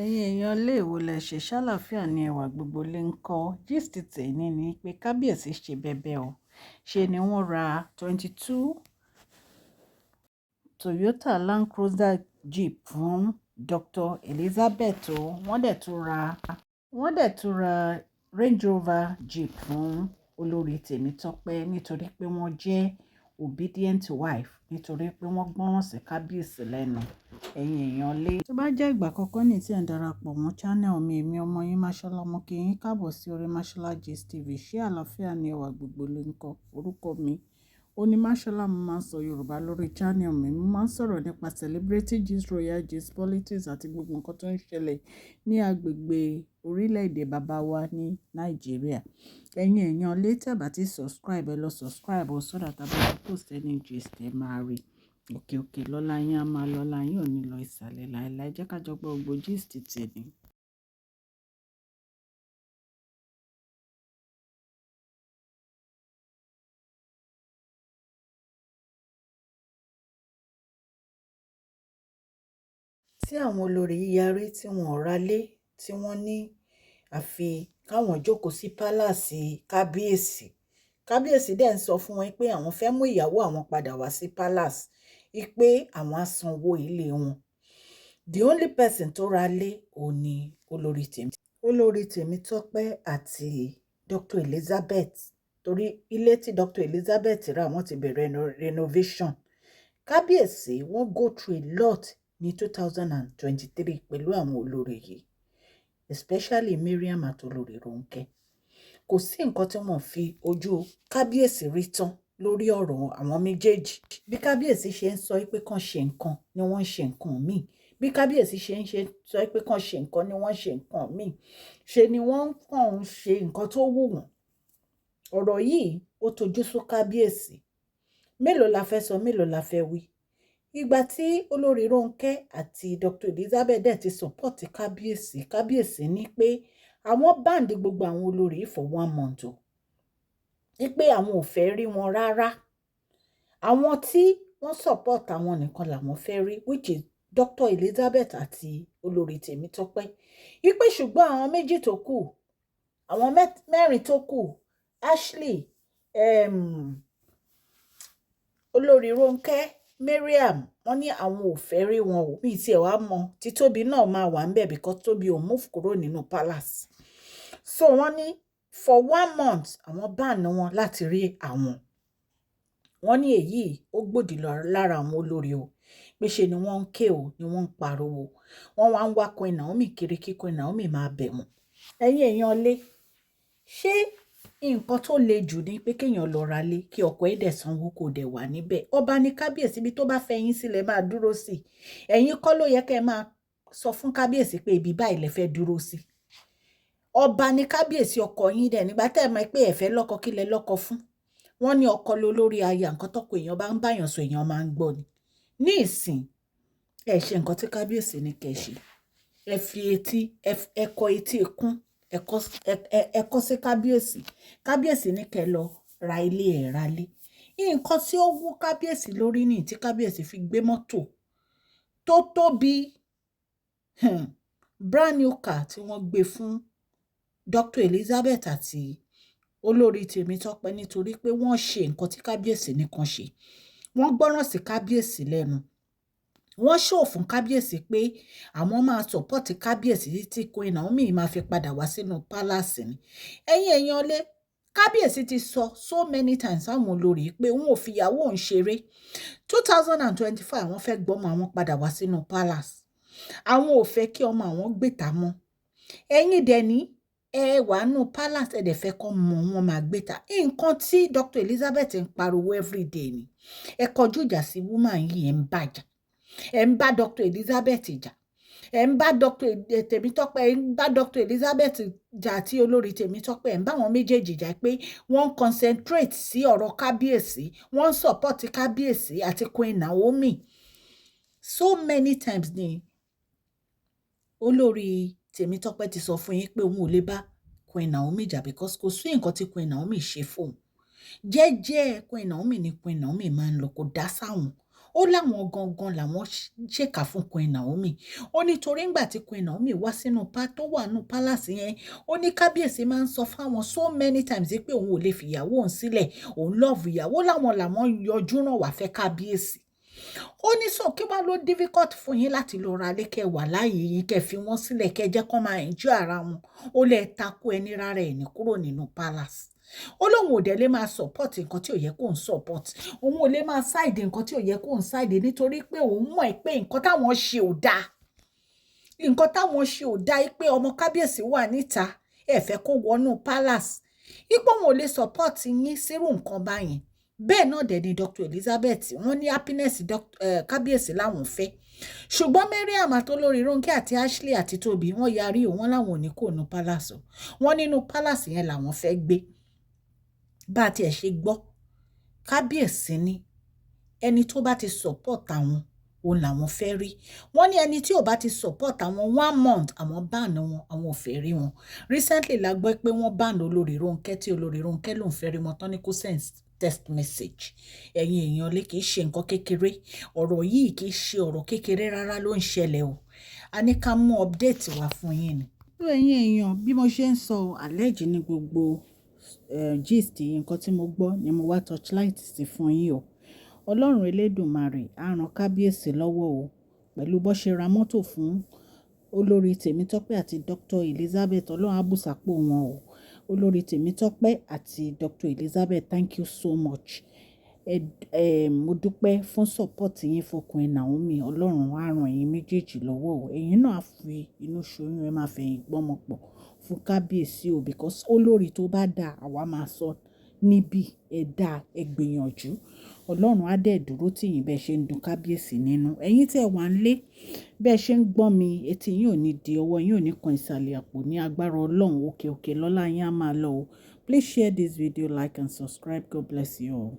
Ẹ̀yin èèyàn ilé ìwò lẹ ṣe ṣàlàáfíà ní ẹwà gbogbo lè ń kọ́. Gist tèmi ni pé kábíyèsí ṣe bẹbẹ o. Ṣe ni wọ́n ra 22 Toyota Land Cruiser Jeep fún Dr. Elizabeth o. Wọ́n dẹ̀ tún ra Range Rover Jeep fún olórí Tèmítọ́pẹ́ nítorí pé wọ́n jẹ́ obedient wife, nítorí pé wọ́n gbọ́ràn sí kábíyèsí lẹ́nu. Ẹ̀yin èèyàn lé. Tó bá jẹ́ ìgbà àkọ́kọ́ ní tí ẹ̀ ń darapọ̀ mọ́ channel mi, èmi ọmọ yín Mashola, mo kí yín káàbọ̀ sí orí Mashola Gist TV. Ṣé àlàáfíà ni ẹwà gbogbo lè ń kọ́? Orúkọ mi ó ní Mashola. Mo máa ń sọ Yorùbá lórí channel mi. Mo máa ń sọ̀rọ̀ nípa celebrity gist, royal gist, politics àti gbogbo nǹkan tó ń ṣẹlẹ̀ ní agbègbè orílẹ̀-èdè bàbá wa ní Nàìjíríà. Ẹ̀yin èèyàn lé, tẹ́ bá ti subscribe, ẹ lọ subscribe o, so that a bá ti post any gist, ẹ máa rí. Òkè òkè lọ́la yín á máa lọ́la yín, ò ní lọ ìsàlẹ̀ láéláé. Jẹ́ ká jọ gbọ́ gbogbo gist tèmi. Tí àwọn olórí yarí tí wọn ò ralé, tí wọ́n ní àfi káwọn jókòó sí palace kábíyèsí. Kábíyèsí dẹ̀ ń sọ fún wọn pé àwọn fẹ́ mú ìyàwó àwọn padà wá sí palace, pé àwọn á sanwó ilé wọn. The only person tó ra lé òun ní olórí Tèmítọ́pẹ́ àti Dr. Elizabeth, torí ilé tí Dr. Elizabeth rà, wọ́n ti bẹ̀rẹ̀ renovation. Kábíyèsí, wọ́n go through a lot ní 2023 pẹ̀lú àwọn olórí yìí, especially Mariam àti olórí Ronke. Kò sí nǹkan tí wọ́n fi ojú kábíyèsí rí tán lórí ọ̀rọ̀ àwọn méjèèjì. Bí kábíyèsí ṣe ń sọ pé kàn ṣe nǹkan ni wọ́n ń ṣe nǹkan míì. Bí kábíyèsí ṣe ń ṣe sọ pé kàn ṣe nǹkan ni wọ́n ń ṣe nǹkan míì. Ṣe ni wọ́n kàn ń ṣe nǹkan tó wù wọ́n. Ọ̀rọ̀ yìí ó tojú sú kábíyèsí. Mélòó la fẹ́ sọ? Mélòó la fẹ́ wí? Ìgbà tí olórí Ronke àti Dr. Elizabeth dẹ̀ ti support kábíyèsí, kábíyèsí ní pé àwọn ban gbogbo àwọn olórí for one month o, ní pé àwọn ò fẹ́ rí wọn rárá. Àwọn tí wọ́n support àwọn nìkan làwọn fẹ́ rí, which is Dr. Elizabeth àti olórí Tèmítọ́pẹ́. Wípé ṣùgbọ́n àwọn méjì tó kù, àwọn mẹ́rin tó kù, Ashley, olórí Ronke, Mariam, wọ́n ní àwọn ò fẹ́ rí wọn o. Bíi tiẹ̀ wá mọ tí Tóbi náà máa wà ńbẹ̀, because Tóbi ò move kúrò nínú palace. So wọ́n ní for one month, àwọn ban wọn láti rí àwọn. Wọ́n ní èyí ó gbòdì lára àwọn olórí o, pé ṣe ni wọ́n ń ké o, ni wọ́n ń pariwo. Wọ́n wá ń wá Queen Naomi kiri kí Queen Naomi máa bẹ̀ wọ́n. Ẹ̀yin èèyàn lé, ṣé nǹkan tó le jù ni pé kéèyàn lọ ra lé, kí ọkọ ẹ̀ dẹ̀ sanwó, kò dẹ̀ wà níbẹ̀? Ọba ní kábíyèsí, ibi tó bá fẹ́ yín sílẹ̀ máa dúró sí. Ẹ̀yin kọ́ ló yẹ kẹ́ ẹ máa sọ fún kábíyèsí pé ibi báyìí lẹ fẹ́ dúró sí. Ọba ní kábíyèsí, ọkọ yín dẹ̀. Nígbà tẹ́ ẹ mọ̀ pé ẹ fẹ́ lọ́kọ, kí lẹ lọ́kọ fún? Wọ́n ní ọkọ ló lórí aya. Nǹkan tọ́kọ èèyàn bá ń báyàn sọ, èèyàn máa ń gbọ́ ni. Ní ìsìn, ẹ ṣe nǹkan tí kábíyèsí ní kẹ́ ṣe. Ẹ fi etí, ẹ kọ etí ikún, ẹ kọ́ sí kábíyèsí. Kábíyèsí ní kẹ́ lọ ra ilé, ẹ̀ ra lé. Nǹkan tí ó wú kábíyèsí lórí ní tí kábíyèsí fi gbé mọ́tò tó tóbi, brand new car, tí wọ́n gbé fún Dr. Elizabeth àti olórí Tèmítọ́pẹ́, nítorí pé wọ́n ṣe nǹkan tí kábíyèsí nìkan ṣe. Wọ́n gbọ́ràn sí kábíyèsí lẹ́nu. Wọ́n show fún kábíyèsí pé àwọn máa support kábíyèsí tí Queen Naomi máa fi padà wá sínú palace ni. Ẹ̀yin èèyàn lé, kábíyèsí ti sọ so many times àwọn olórí pé òun ò fìyàwó òun ṣeré. 2025, àwọn fẹ́ gbọ́mọ àwọn padà wá sínú palace. Àwọn ò fẹ́ kí ọmọ àwọn gbé ta mọ́. Ẹ̀yin dẹ̀ ní ẹ wà nù palace, ẹ dẹ̀ fẹ́ kọ́ mọ wọn máa gbé ta. Nǹkan tí Dr. Elizabeth ń pariwo everyday ni. Ẹ kọjú ìjà sí woman yìí, ẹ ń bàjá, ẹ ń bá Dr. Elizabeth jà, ẹ ń bá Dr. Tèmítọ́pẹ́, ẹ ń bá Dr. Elizabeth jà àti olórí Tèmítọ́pẹ́. Ẹ ń bá àwọn méjèèjì jà pé wọ́n ń concentrate sí ọ̀rọ̀ kábíyèsí, wọ́n ń support kábíyèsí àti Queen Naomi. So many times ni olórí Tèmítọ́pẹ́ ti sọ fún yín pé òun ò lè bá Queen Naomi jà, because kò sí nǹkan tí Queen Naomi ṣe fóun. Jẹ́jẹ́ Queen Naomi ni Queen Naomi máa ń lọ, kò dá sáwọn. Ó láwọn gangan làwọn ṣèkà fún Queen Naomi. Ó ní torí ńgbà tí Queen Naomi wá sínú pa tó wà nínú palace yẹn, ó ní kábíyèsí máa ń sọ fáwọn so many times pé òun ò lè fìyàwó òun sílẹ̀, òun love ìyàwó láwọn, làwọn yọjú ràn wá fẹ́ kábíyèsí. Ó ní sọ kí wàá ló difficult fún yín láti lọ ra ilé, kẹ́ wà láàyè yín, kẹ́ fi wọ́n sílẹ̀, kẹ́ jẹ́ kó máa enjoy ara wọn. Ó lè takú ẹni rárá ẹ̀ ní kúrò nínú palace. Ó lóun ò dẹ̀ lè máa support nǹkan tí ò yẹ kó ń support, òun ò lè máa side nǹkan tí ò yẹ kó ń side, nítorí pé òun mọ̀ pé nǹkan táwọn ṣe ò dáa, nǹkan táwọn ṣe ò dáa, pé ọmọ kábíyèsí wà níta, ẹ fẹ́ kó wọnú palace, ipò òun ò lè support yín sírù nǹkan báyẹn. Bẹ́ẹ̀ náà dẹ̀ ni Dr. Elizabeth, wọ́n ní happiness kábíyèsí láwọn fẹ́. Ṣùgbọ́n Mariam àtolórí Ronke àti Ashley àti Tobi, wọ́n yarí o. Wọ́n láwọn ò ní kó nu palace o. Wọ́n nínú palace yẹn làwọn fẹ́ gbé. Bá a tiẹ̀ ṣe gbọ́, kábíyèsí ní ẹni tó bá ti support àwọn, òun làwọn fẹ́ rí. Wọ́n ní ẹni tí ò bá ti support àwọn one month, àwọn ban wọn, àwọn ò fẹ́ rí wọn. Recently la gbọ́ pé wọ́n ban olórí Ronke, tí olórí Ronke lòún fẹ́ rí wọn tán ní kó send text message. Ẹ̀yin èèyàn lé, kìí ṣe nǹkan kékeré. Ọ̀rọ̀ yìí kìí ṣe ọ̀rọ̀ kékeré rárá ló ń ṣẹlẹ̀ o. A ní ká mú update wá fún yín ni. Tó ẹ̀yin èèyàn, bí mo ṣe ń sọ, allege ní gbogbo gist yìí, nǹkan tí mo gbọ́ ni mo wá torchlight sí fún yín o. Ọlọ́run Elédùmarè á ràn kábíyèsí lọ́wọ́ o, pẹ̀lú bó ṣe ra mọ́tò fún olórí Tèmítọ́pẹ́ àti Dr. Elizabeth. Ọlọ́run á bùsàpò wọn o. Olórí Tèmítọ́pẹ́ àti Dr. Elizabeth, thank you so much. Ẹ mo dúpẹ́ fún support yín fún Queen Naomi. Ọlọ́run á ràn yín méjèèjì lọ́wọ́ o. Ẹ̀yin náà á fi inú ṣoyún, ẹ máa fẹ̀yìn gbọ́mọ pọ̀ fún kábíyèsí o, because olórí tó bá dà, àwa máa sọ níbí, ẹ dá ẹ gbìyànjú. Ọlọ́run á dẹ̀ dúró tì yín bẹ́ẹ̀ ṣe ń dùn kábíyèsí nínú. Ẹ̀yin tí ẹ wà nílé, bẹ́ẹ̀ ṣe ń gbọ́ mi, etí yín ò ní di, ọwọ́ yín ò ní kan ìsàlẹ̀ àpò ní agbára Ọlọ́run. Òkè òkè lọ́lá yín á máa lọ o. Please share this video, like and subscribe. God bless you all.